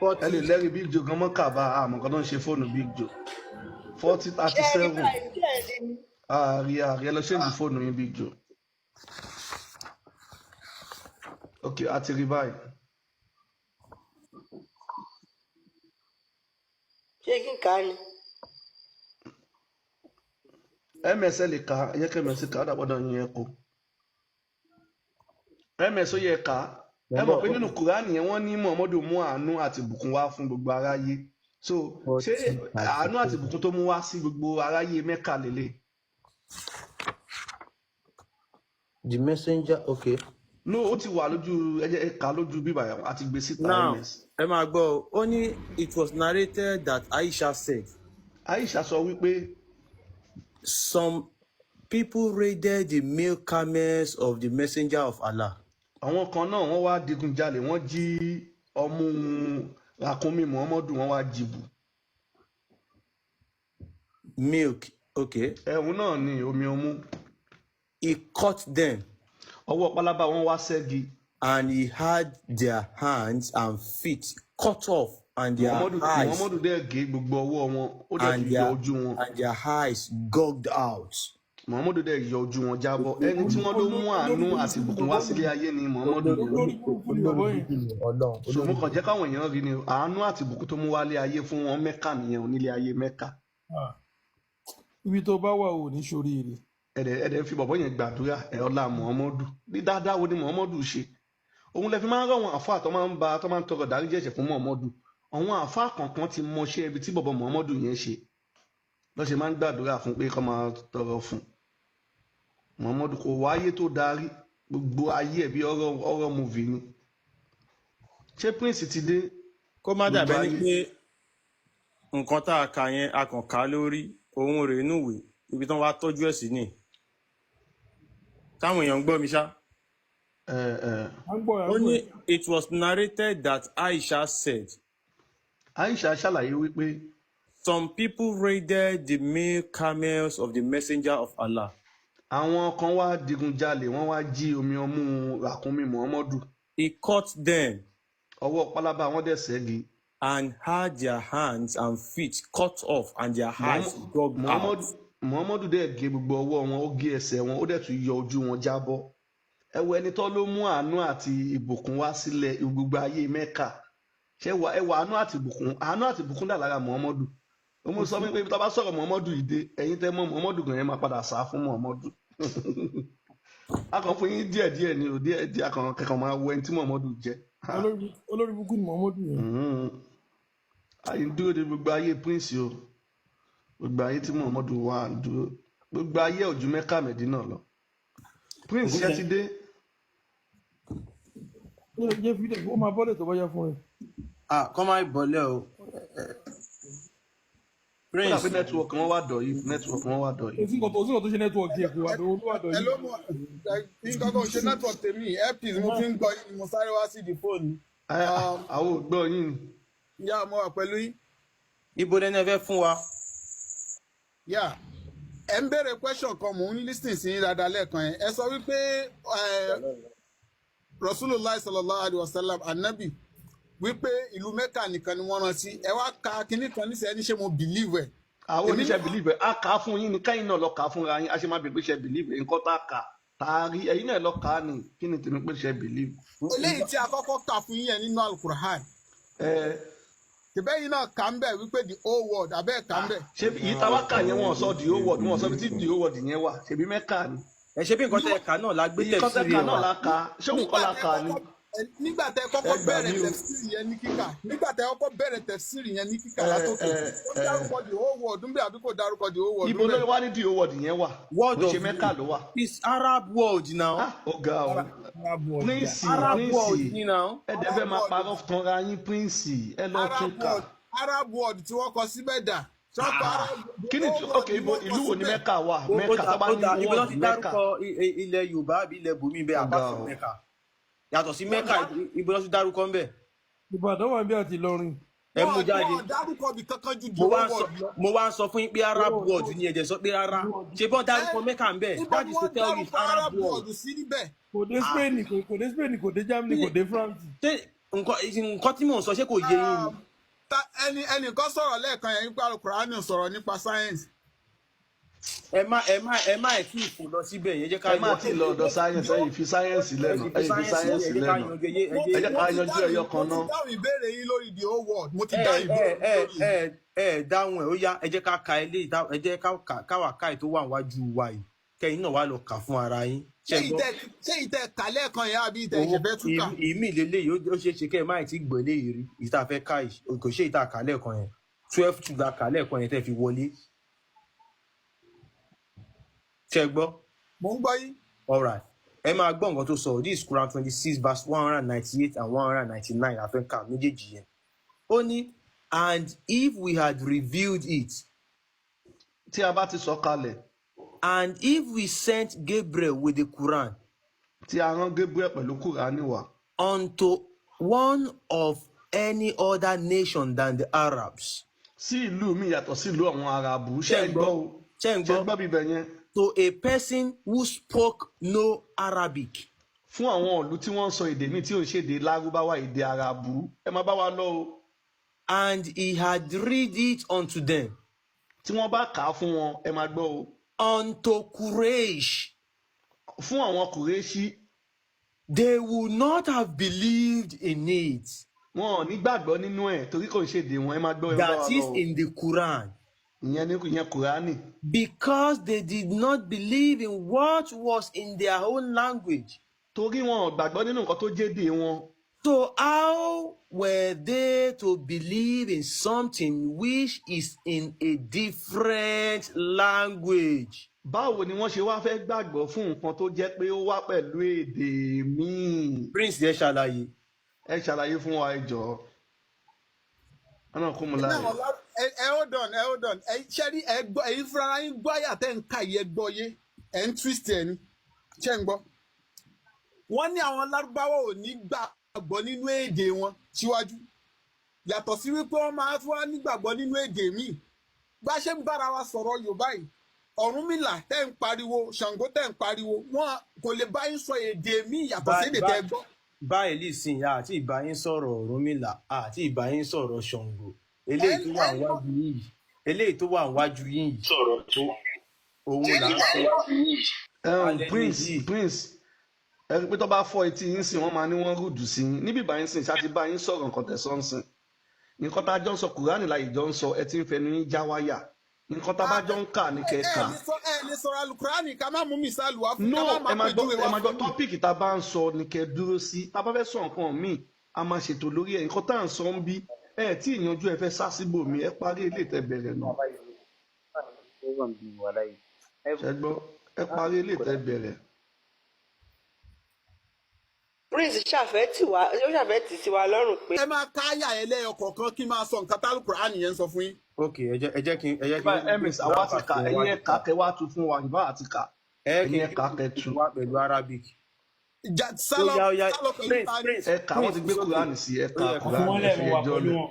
Ẹ 40 lè lẹ́rìí Big Joe gan mọ́ kàbá àmọ́ kan tó ń ṣe fóònù Big Joe forty Ṣé thirty ẹ rí seven báyìí? Ṣé ẹ rí ni? Ààrẹ ẹ lọ ṣéǹjì fóònù yín, Big Joe. Ok, a ti rí báyìí. Ṣé kí n kà á ni? Ms ẹ lè kà á, ẹ jẹ́ kí ms kà á, dàgbọ́dọ̀ yín ẹ kó ms ó yẹ ká. Mo Ẹ ń mọ̀ bọ̀. pé nínú Kùránì yẹn wọ́n ní Muhammadu mú àánú àti ìbùkún wá fún gbogbo aráyé. So ṣé 40 àánú àti 33. ìbùkún tó mú wá sí gbogbo aráyé Mẹ́kà lélẹ̀? The messenger, okay. No, ó ti wà lójú, ẹ jẹ́ ẹ kà á lójú bíbà àti gbé síta Now ms. ẹ máa gbọ́ o. Ó ní it was narrated that Aisha said Aisha sọ wípé some people raided the milk camels of the messenger of Allah. Àwọn kan náà wọ́n wá digunjalè, wọ́n jí ọmú ràkúnmí Muhammadu, wọ́n wá jìbù. Milk, okay. Ẹ̀hún náà ni omi ọmú. He caught them Ọwọ́ pálábá wọn wá ṣẹ́gi. and he had their hands and feet cut off and their Muhammadu eyes Muhammadu dẹ̀ gé gbogbo ọwọ́ wọn, ó dẹ̀ and tún yọ their ojú wọn. and their eyes gouged out. Muhammadu dẹ̀ yọ ojú wọn jábọ́. Ẹni tí wọ́n ló mú àánú àti ìbùkún wá sílé ayé ni Muhammadu Olórí yẹn. Olórí burúkú ni olórí bàbá yẹn. burúkú ni Ọlọ́run. So mo Olórí kàn jẹ́ káwọn èèyàn rí ni àánú àti ìbùkún tó mú wálé ayé fún wọn Mẹ́kà nìyẹn, onílé ayé Mẹ́kà. Ah, ibi tó bá wà ò ní ṣoríire. Ẹ̀dẹ̀ fi bọ̀bọ́ yẹn gbàdúrà ẹ̀ ọlá Muhammadu. Ní dáadáa wo ni Muhammadu ṣe? Òun lẹ fi máa ń rọ àwọn àfáà tó máa ń ba tó máa ń tọrọ dáríjì ẹ̀ṣẹ̀ fún Muhammadu. Àwọn àfáà kọ̀ọ̀kan ti mọṣẹ́ ibi tí bọ̀bọ̀ Muhammadu yẹn ṣe lọ́ ṣe máa ń gbàdúrà fún pé kó máa tọrọ fún Muhammadu. Kò wáyé tó darí gbogbo ayé ẹ̀ bí ọ̀rọ̀ movie ni. Ṣé Prince ti dé? Kó má Gbogbo dàbẹ́ ni ayé pé nǹkan tá a kà yẹn a kàn ká lórí òun rèé núwèé ibi tí wọ́n wá tọ́jú ẹ̀ sí ni táwọn èèyàn ń gbọ́ mi ṣá. Ẹ ẹ À ń gbọ́, à ń Ó gbọ́ ní ẹ̀. it was narrated that Aisha said Aisha ṣàlàyé wípé some people raided the milk camels of the messenger of Allah. Àwọn kan wá digunjalè, wọ́n wá jí omi ọmú ràkúnmí Muhammadu. He caught them Ọwọ́ pálábá wọn dẹ̀ ṣẹ́gi. and had their hands and feet cut off and their eyes gouged out. Muhammadu dẹ̀ gé gbogbo ọwọ́ wọn, ó gé ẹsẹ̀ wọn, ó dẹ̀ tún yọ ojú wọn jábọ́. Ẹ wo ẹni tó ló mú àánú àti ìbùkún wá sílẹ̀ gbogbo ayé Mẹ́kà. Ṣé wà ẹ wà àánú àti ìbùkún, àánú àti ìbùkún dà lára Muhammadu. Ó mú Kò sọ sí. fún mi pé tá a bá sọ̀rọ̀ Muhammadu yìí dé, ẹ̀yin tẹ́ mọ̀ Muhammadu gan yẹn máa padà sá fún Muhammadu. A kàn fún yín díẹ̀ díẹ̀ ni o, díẹ̀ díẹ̀, a kàn kẹ́kọ̀ọ́ máa wọ ẹni tí Muhammadu jẹ́. Olórí burúkú ni Muhammadu yẹn. Ayé ń dúró de gbogbo ayé Prince o, gbogbo ayé tí Muhammadu wà ń dúró, gbogbo ayé ojú Mẹ́kà Mẹ́dínà lọ. Prince ṣe ti dé. Jẹ́ fídíò, ó máa bọ́lẹ̀ tó bá yá fún ẹ. Ah, kọ́ máa bọ̀lẹ́ o. Ó dà Prince pé network wọn wà dọ̀ yìí, network wọn wà dọ̀ yìí. Òsín kan tó ṣe network ẹ̀, kò wà dọ̀, olúwa dọ̀ Ẹ yìí. ló mọ nǹkan kan ṣe network tèmi, airpiece mo fi ń gbọ́ yín ni mo sáré wá sí di fóònù. Àwọn ò gbọ́ yín. Yá, mo wà pẹ̀lú yín. Ibo lẹ́nu ẹ fẹ́ fún wa? Yá, ẹ ń béèrè question kan, mò ń listen sí yín dáadáa lẹ́ẹ̀kan yẹn. Ẹ sọ wípé Rasulullah sallallahu alayhi wa sallam, anabi, wípé ìlú Mẹ́kà nìkan ni wọ́n rán sí. Ẹ wá ka kinní kan níṣẹ́ ní ṣé mo believe ẹ̀. Àwọn Èmi oníṣẹ́ náà believe ẹ̀, á kà á fún yín ni káyìn náà lọ kà á fúnra yín. A ṣe máa bèèrè pé ṣe believe ẹ̀, nǹkan tá a kà tá a rí, ẹ̀yin náà lọ kà á ni. Kí ni tèmi pé ṣe believe? Eléyìí tí a kọ́kọ́ kà fún yín yẹn nínú Alukur'an, Ẹ tìbẹ́yìn náà kà ń bẹ̀ wípé the whole world abẹ́ kà ń bẹ̀. Ṣé yìí táwa kà yẹn, wọn sọ the whole world, wọn sọ bí tí the whole world yẹn wà. Ṣèbí Mẹ́kà ni. Ẹ ṣe bí nǹkan tẹ́ ẹ kà náà la gbé Nǹkan tẹ́ tẹ̀síìrì kà ẹ̀ náà wá. la kà, ṣé òun kọ́ Nígbà la tẹ kà ni? kọ́kọ́ nígbà tẹ Ẹ kọ́kọ́ gbà bẹ̀rẹ̀ mí o. tẹ̀síìrì yẹn ní kíkà, nígbà tẹ kọ́kọ́ bẹ̀rẹ̀ tẹ̀síìrì yẹn ní kíkà Ẹ látòkè, ẹ ó ẹ dárúkọ the whole world ńbẹ̀ àbí kò dárúkọ the whole world Ibo ló ńbẹ̀? wá ní the whole world yẹn wà? World Kò ṣe of Mẹ́kà ló wà. It's Arab world now. Ah, ó ga o. Arab world dà. Prince Arab world Prince ni now. ẹ dẹ̀ Arab fẹ́ máa world parọ́ tanra yín. Prince, ẹ lọ Arab tún kà. world, Arab world tí wọ́n kọ síbẹ̀ dà? Tí wọ́n kọ Arab, the Kí ni whole world ok, ni ibo wọ́n kọ ìlú wo ni síbẹ̀. Mẹ́kà wà? Ó Mẹ́kà dà tó bá ó ní dà, ibo ló world ti Mẹ́kà. dárúkọ ilẹ̀ Yorùbá àbí ilẹ̀ bòmí bẹ́ẹ̀ Ó ga apart from o. Mẹ́kà? Yàtọ̀ sí Wọ́n Mẹ́kà, dá ibo ló ti dárúkọ ńbẹ̀? Ìbàdàn wà bí àti Ìlọrin. Ẹ mú wọn jáde. wọn dárúkọ bí kankan ju the Mo wá whole ń sọ world lọ. Mo wá ń sọ fún yín pé Arab world ni, ẹ̀jẹ̀ sọ pé rárá. Ṣé bọ́n Ẹ dárúkọ Mẹ́kà ńbẹ̀? níbo That ni is to wọ́n tell you it's dárúkọ Arab Arab world. world sí níbẹ̀? Kò dé Ah, Spain, kò dé Spain, kò dé Germany, kò dé France. ṣé nǹkan tí mò ń sọ, ṣé kò yé yín ni? Ẹni ẹnìkan sọ̀rọ̀ lẹ́ẹ̀kan yẹn wípé Alukurani sọ̀rọ̀ nípa science. Ẹ má ẹ̀ tí ì fò lọ síbẹ̀ yẹn, jẹ́ ká Ẹ má yọ tí ì lọ ọ̀dọ̀ science, ẹ yìí fi science ẹ lẹ́nu, sì fi ẹ yìí fi sáyẹ́ǹsì science lẹ̀, ẹ jẹ́ ká lẹ́nu. yanjú ẹ Mo Ẹ jẹ́ jẹ́ mo ká ti yanjú dáhùn ẹyọ mo kan ti náà. dáhùn ìbéèrè yín lórí the whole world. Mo ti ẹ dáhùn ẹ ìbéèrè yín ẹ lórí ẹ yẹn. ẹ dáhùn ẹ. Ó yá, ẹ jẹ́ ká ka eléyìí, ẹ jẹ́ ká káwà ká èyí tó wà níwájú wa yìí. Kẹ́yìn náà wá lọ kà fún ara yín. Ṣé Ṣé ẹ gbọ́? Ṣé ìtẹ kà lẹ́ẹ̀kan yẹn àbí ìtẹ Owó ìṣẹ̀fẹ́ tún kà? Ìmí lélẹ́yìí, ó ṣeé ṣe kẹ́ ẹ má ì tí gbọ́ eléyìí rí. Ìta fẹ́ ká yìí kò ṣe ìta kà lẹ́ẹ̀kan yẹn, 12:2 la kà lẹ́ẹ̀kan yẹn tẹ́ fi wọlé. Ṣé ẹ gbọ́? Mò ń gbọ́ yín. Alright, ẹ máa gbọ́ nǹkan tó sọ. This is Quran 26 verse 198 and 199. Àfẹ́ǹkà méjèèjì yẹn. Ó ní, "And if we had revealed it," Tí a bá ti sọ kalẹ̀, "and if we sent Gabriel with the Quran," tí a rán Gabriel pẹ̀lú Kùránì wá, "unto one of any other nation than the Arabs." sí ìlú mi yàtọ̀ sí ìlú àwọn Arabu. Ṣé Ṣé ẹ ń gbọ́ gbọ́? o? Ṣé ń Ṣé ẹ gbọ́? gbọ́ bíbẹ̀ yẹn? "To a person who spoke no Arabic." Fún àwọn ìlú tí wọ́n ń sọ èdè míì tí ò ń ṣèdè Lárúbáwá, èdè Arabu. Ẹ máa bá wa lọ o. "And he had read it unto them," Tí wọ́n bá kà á fún wọn, ẹ máa gbọ́ o. "unto Quraysh," Fún àwọn Kùrẹ́ṣí, "they would not have believed in it." wọn ò ní gbàgbọ́ nínú ẹ̀ torí kò ń ṣèdè wọn. Ẹ máa gbọ́, ẹ máa bá wa That lọ is o. in the Quran. Ìyẹn ní ìyẹn Kùránì. "Because they did not believe in what was in their own language." Torí wọn ò gbàgbọ́ nínú nǹkan tó jédè wọn. "So how were they to believe in something which is in a different language?" Báwo ni wọ́n ṣe wá fẹ́ gbàgbọ́ fún nǹkan tó jẹ́ pé ó wá pẹ̀lú èdè míì? Prince, yẹn ṣàlàyé. Ẹ ṣàlàyé fún wa, ẹ jọ̀ọ́. Ọ̀nà kó mu Iná láàyè. àwọn ẹ hold on, ẹ hold on. Ẹ ṣe rí, ẹ gbọ́, ẹ̀yin fúnra yín gbọ́ àyà tẹ́ ń ka yìí, ẹ gbọ́ yé, ẹ ń twist ẹ ní. Ṣé ń gbọ́? Wọ́n ní àwọn Lárúbáwá ò ní gbàgbọ́ nínú èdè wọn síwájú, yàtọ̀ sí wípé wọ́n máa tún wá nígbàgbọ́ nínú èdè míì. Bá ṣe ń bára wa sọ̀rọ̀ Yorùbá yìí, Ọ̀rúnmìlà tẹ́ ń pariwo, Ṣàngó tẹ́ ń pariwo, wọn kò lè bá yín sọ èdè míì yàtọ̀ sédè tẹ́ gbọ́. Báyìí lìsìn, àti ìbáyín sọ̀rọ̀ Ọ̀rúnmìlà, àti ìbáyín sọ̀rọ̀ Ṣàngó, eléyìí tó wà níwájú yín yìí, eléyìí tó wà níwájú yín yìí, òun là ń sọ. Alẹ́ Prince, yìí. Prince, ẹ rí i pé tó bá fọ́ etí yín sìn, wọ́n máa ní wọ́n rúdù sí yín níbí ìbáyín sìn. Ṣáà ti bá yín sọ̀rọ̀ nǹkan tẹ̀sán sìn, nǹkan tá a jọ ń sọ, Kùránì láyé jọ ń sọ. Ẹ ti ń fẹnu yín já wáyà. Nǹkan tá a bá jọ ń kà ní Ẹ kẹ́ẹ̀ka. lè sọ, ẹ lè sọ̀rọ̀ Alukurani ká má mú mísàlù wá fún No, ká má ẹ má máa gbọ́, pèjúwe ẹ wá máa gbọ́ fún. Topic tá a bá ń sọ ní kẹ́ dúró sí. Tá a bá fẹ́ sọ nǹkan míì, a máa ṣètò lórí ẹ̀. Nǹkan tá à ń sọ ń bí ẹ tí ìyanjú, ẹ fẹ́ sá síbòmí. Ẹ parí ilé ìtẹ́ bẹ̀rẹ̀ náà. Ṣẹ gbọ́? Ẹ parí ilé ìtẹ́ bẹ̀rẹ̀. Prince ṣàfẹ́ tì wá, ó ṣàfẹ́ tì sí wa lọ́rùn pé Ẹ máa ká àyà ẹ lẹ́yọ kọ̀ọ̀kan kí n máa sọ nǹkan tálùkùránì yẹn ń sọ fún yín. Ok, ẹ jẹ́ kí n Ms àwa ti kà, ẹ̀yin ẹ kà kẹ́ wá tu fún wa. Ìbá àti kà, ẹ jẹ́ kí ẹ̀yin n ẹ kà kẹ́ tu. wá pẹ̀lú Arabic. Sálọ Ó yá, ó yá. sálọ pẹ̀lú Prince, ta ni? Prince, Ẹ kà, wọ́n ti Prince, gbé it's okay. Kùránì sí, ẹ Ó kà yẹ Wọ́n fi Kùránì, wọ́n ẹ lẹ̀ fi mọ́ wa ẹjọ́ pẹ̀lú lẹ̀. wọn.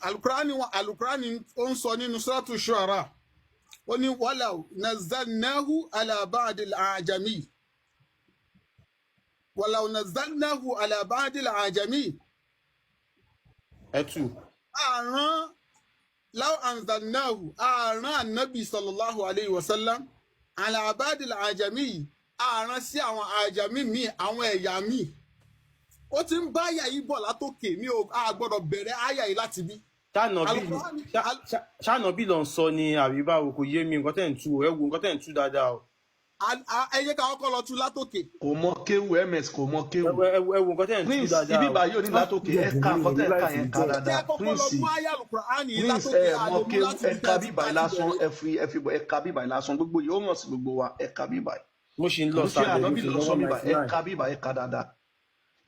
Alukurani wọn, alukurani ó ń sọ nínú Suratu Shu'ara, ó ní walaw nazzalnahu ala ba'dil a'jami, walaw nazzalnahu ala ba'dil a'jami. Ẹ tù. Àrán law anzalnahu, àrán anabi sallallahu alayhi wa sallam ala ba'dil a'jami, àrán sí àwọn àjàmí míì, àwọn ẹ̀yà míì. Ó ti ń bá àyà yìí bọ̀ látòkè mi ò a gbọ́dọ̀ bẹ̀rẹ̀ àyà yìí láti bí. Alukurani Ṣànàbí ló ń sọ ni àbí báwo? Kò yé mi nǹkan tẹ̀ ń tú o. Ẹ wo nǹkan tẹ̀ ń tú dáadáa o. Ẹ jẹ́ ká kọ́kọ́ lọ tú látòkè. Kò mọ kéwù, ms kò mọ Ẹ kéwù. wo, ẹ wo nǹkan tẹ̀ ń tú Prince, dáadáa ibi o. báyìí ò ní látòkè. Ẹ ka nǹkan tẹ́ ẹ kà yẹn, ká Ẹ jẹ́ dáadáa. kọ́kọ́ lọ Prince, mú àyà alukurani yìí Prince, látòkè, ẹ a mọ lè mú kéwù. láti Ẹ ibi ka tẹ́ ti bíbà yìí ti lásán. bẹ̀rẹ̀. Ẹ fi ẹ ka bíbà yìí lásán, gbogbo yìí ó hàn sí gbogbo wa. Ẹ ka bíbà yìí. Mo ṣì ń Kò lọ ń ṣe sàlẹ̀, mo ànábì ṣì ń lọ lọ sọ one bíbà. ninety Ẹ nine. ka bíbà, ẹ ka dáadáa.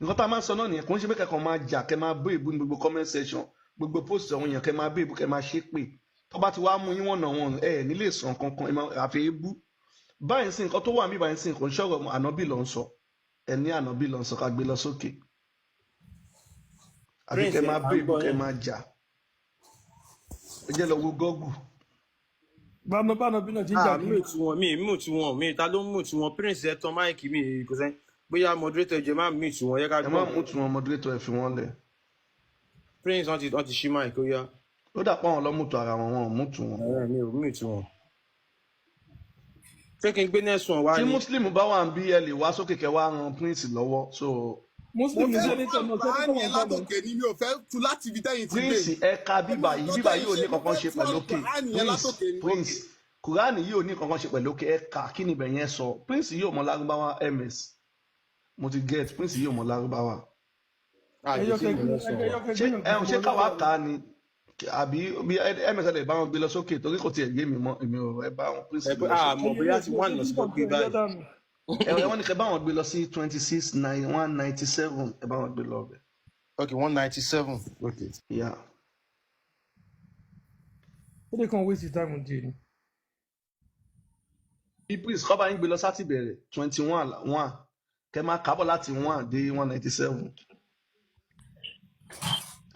Nǹkan tá a máa ń sọ náà nìyẹn. Kò ń ṣe pé kẹ́kọ̀ọ́ máa jà, kẹ́ máa bú èébú ní gbogbo comment section, gbogbo post ọ̀hún yẹn, kẹ́ máa bú èébú, kẹ́ máa ṣépè. Tó bá ti wá mú yín wọ̀nà wọn, ẹ nílé sàn kankan, ẹ máa àfi èébú báyìí sí. Nǹkan tó wà níbàyìí sí, nǹkan ṣọ̀rọ̀ ànábì ló ń sọ. Ẹ ní ànábì ló ń sọ, ká gbé lọ sókè àbí Prince, kẹ́ ẹ máa à bú ń èébú, gbọ́ kẹ́ yín. máa jà. Ẹ jẹ́ lọ wo Google. Báná báná bí náà ti ń jà Ah, kiri. mute wọn, mi mute wọn, mi ta ló ń mute wọn? Prince, ẹ tan mic mi, kò sẹ́ bóyá moderator jẹ má mute wọn, yẹ ká Ẹ má gbọ́. mú tí wọn, moderator, ẹ fi wọn lẹ̀. Prince, wọ́n ti ṣí mic, ó yá. Ó dà pé àwọn lọ mú tu ara wọn, wọn ò mú tu wọn. Ẹ mi ò mute wọn. Ṣé kí n gbé next one wá Tí ni? Muslim bá wà ń bí, ẹ lè wá sókè kẹ́ wá ran Prince lọ́wọ́ so. Mo Muslim ní fẹ́ mú senator náà, senator alukurani wà yẹn ń sálẹ̀. látòkè ni, mi ò fẹ́ tú láti ibi tẹ́yìn ti gbé Prince, yìí. ẹ ka Mo mọ bíbà yìí, nǹkan bíbà tẹ́yìn yìí ò ṣe, ní mo kankan fẹ́ ṣe tú pẹ̀lú òkè. alukurani yẹn Prince, látòkè ni. Prince. Kùránì yìí ò ní kankan ṣe pẹ̀lú ẹ kà kí ni ibẹ̀ yẹn sọ. Prince yìí ò mọ Lárúbáwá ms. Mo ti get Prince yìí ò mọ Lárúbáwá. Ẹyọ Àjẹsí kẹ ìlú lọ́sàn ẹyọ wa. kẹ Ṣé gbé ẹ nǹkan ṣé fún wọn káwa lọ́wọ́ kà á ni àbí bí ms lè bá wọn gbé lọ sókè torí kò tiẹ̀ yé mi mọ́ èmi ò ẹ bá wọn Prince Ẹ gbé pé lọ sókè. àmọ́ bóyá ti one lọ sí gbé ẹyọ báyìí. dànù. Ẹ wọ́n ní kẹ́ bá wọn gbé lọ sí 26 9 197 ẹ bá wọn gbé lọ ọbẹ̀. Ok, 197. Ok. Yeah. Ó lè kàn waste time díẹ̀ ni. Bí Prince kọ́ bá yín gbé lọ sáti bẹ̀rẹ̀ 21 1 kẹ́ máa kábọ̀ láti 1 dé 197.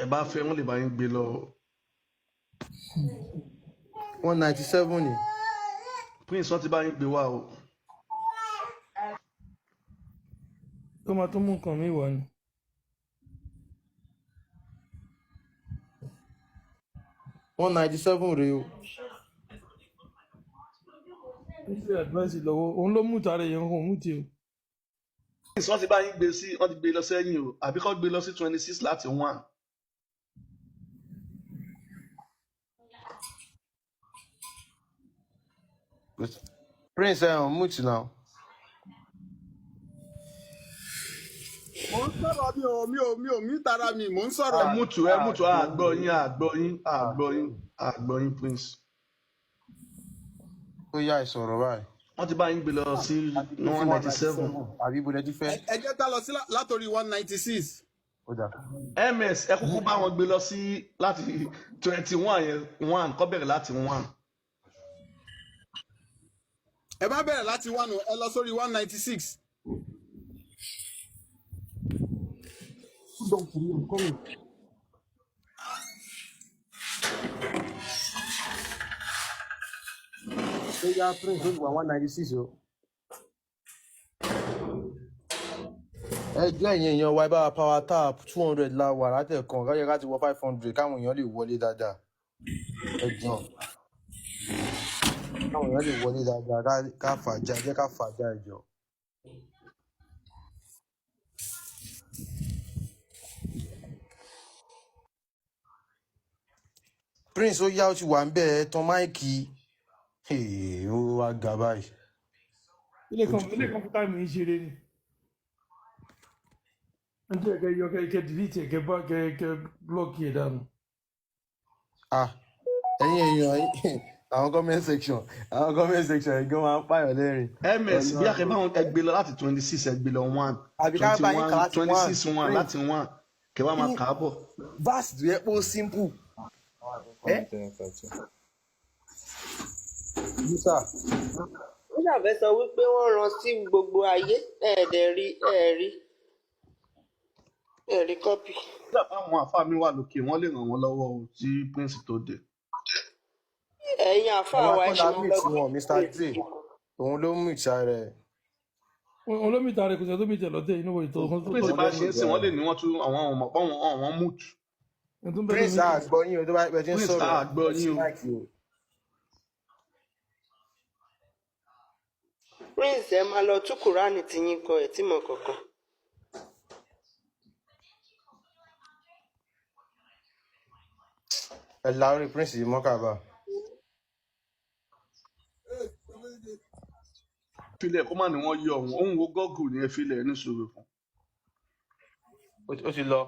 Ẹ bá fẹ́ wọ́n lè bá yín gbé lọ. 197 ni. Prince wọ́n ti bá yín gbé wá o. Ó máa tún mú nǹkan mi wá ni. 197 rèé o. Ó ṣe advice lọ́wọ́ òun ló mú tààrẹ yẹn kò mú tiẹ̀. Prince wọ́n ti bá yín gbé sí wọ́n ti gbé lọ sẹ́yìn o àbí kọ́ gbé lọ sí 26 láti 1. Prince ẹ̀ hàn mute now. Mò ń sọ̀rọ̀, mi ò mí tara mi, mò ń sọ̀rọ̀. Ẹ mútu ẹ mútu àgbọ̀ yín àgbọ̀ yín àgbọ̀ yín àgbọ̀ yín Prince. Ó yá ìsọ̀rọ̀ báyìí. Wọ́n ti bá yín gbé lọ sí Àti gbé sí 197. 197. Àbí ibo lẹ ti fẹ́? Ẹ jẹ́ ká lọ sí látòrí 196. Ó dà. Ms ẹ kúkú bá wọn gbé lọ sí láti 21 yẹn 1 kọ́ bẹ̀rẹ̀ láti 1. Ẹ bá bẹ̀rẹ̀ láti one o, ẹ lọ sórí 196. Hold on for me, I'm coming. Ó yá Prince ó ti wà 196 o. Ẹ jẹ́ ẹ̀yin èèyàn wa ẹ bá wa power tap 200 la wà látẹ̀kàn káyọ̀ ká ti wọ 500 káwọn èèyàn lè wọlé dáadáa. Ẹ jọ̀ọ́ káwọn èèyàn lè wọlé dáadáa ká fàájà jẹ́ ká fàájà ẹ jọ̀ọ́. Prince ó yá ó ti wà ń bẹ̀ ẹ tan máìkì. Hey, ó wá ga báyìí. Ilé Ó kan ti ilé kan fún táìmù yìí ṣeré ni. Ẹni tí ẹ̀kẹ́ yọ kẹ́ delete ẹ̀kẹ́ bá kẹ́ block yẹ dànù. Ah, ẹ̀yin èèyàn àwọn comment section yìí gan máa ń pààyàn lẹ́rìn. Ms bí akẹ́ Ọlọ́run. bá wọn ẹ gbé lọ láti 26 ẹ gbé lọ 1 Àbí ká twenty bá yín kà one láti twenty one. six 1 Prince láti 1 kẹ́ wá máa kí kà á bọ̀. verse tó yẹ pé ó simple. Ẹ Musa Ó ṣàfẹ́ sọ wípé wọ́n rán sí gbogbo ayé ẹ̀ẹ́dẹ̀ rí ẹ̀ẹ́rí ẹ̀ẹ́rí kọ́pì. Nígbà táwọn àfáà mi wà lókè wọ́n lè ràn wọ́n lọ́wọ́ o tí Prince tó dé. Ẹ̀yin àáfàá àwa wa ẹ kọ́ ṣe la máa mute lọ gbé wọn Mr. J òun ló mute ara ẹ̀. Òun ló mú tààrẹ kò sẹ́ tó mú tẹ̀ lọ́tẹ̀ inú ìtọ́ tó Prince Òun bá ló ṣe ń mute sìn ara wọ́n lè ẹ̀. ní wọ́n tún àwọn ọmọ pọ́n àwọn mute. Ẹni tó ń bẹ́ Prince lómi. àgbọ̀ yín o tó bá pẹ́ tí ń Prince sọ̀rọ̀ àgbọ̀ ẹ sí yín o. máìkì o. Prince ẹ máa lọ tú kúránì tiyín kọ ẹ̀ tí mọ̀ kankan. Ẹ la orí Prince yìí mọ́ kàbà. Filẹ̀ kó má ní wọ́n yọ òun òun wo Google ní ẹ filẹ̀ ní sùúrù fún. Ó ti lọ.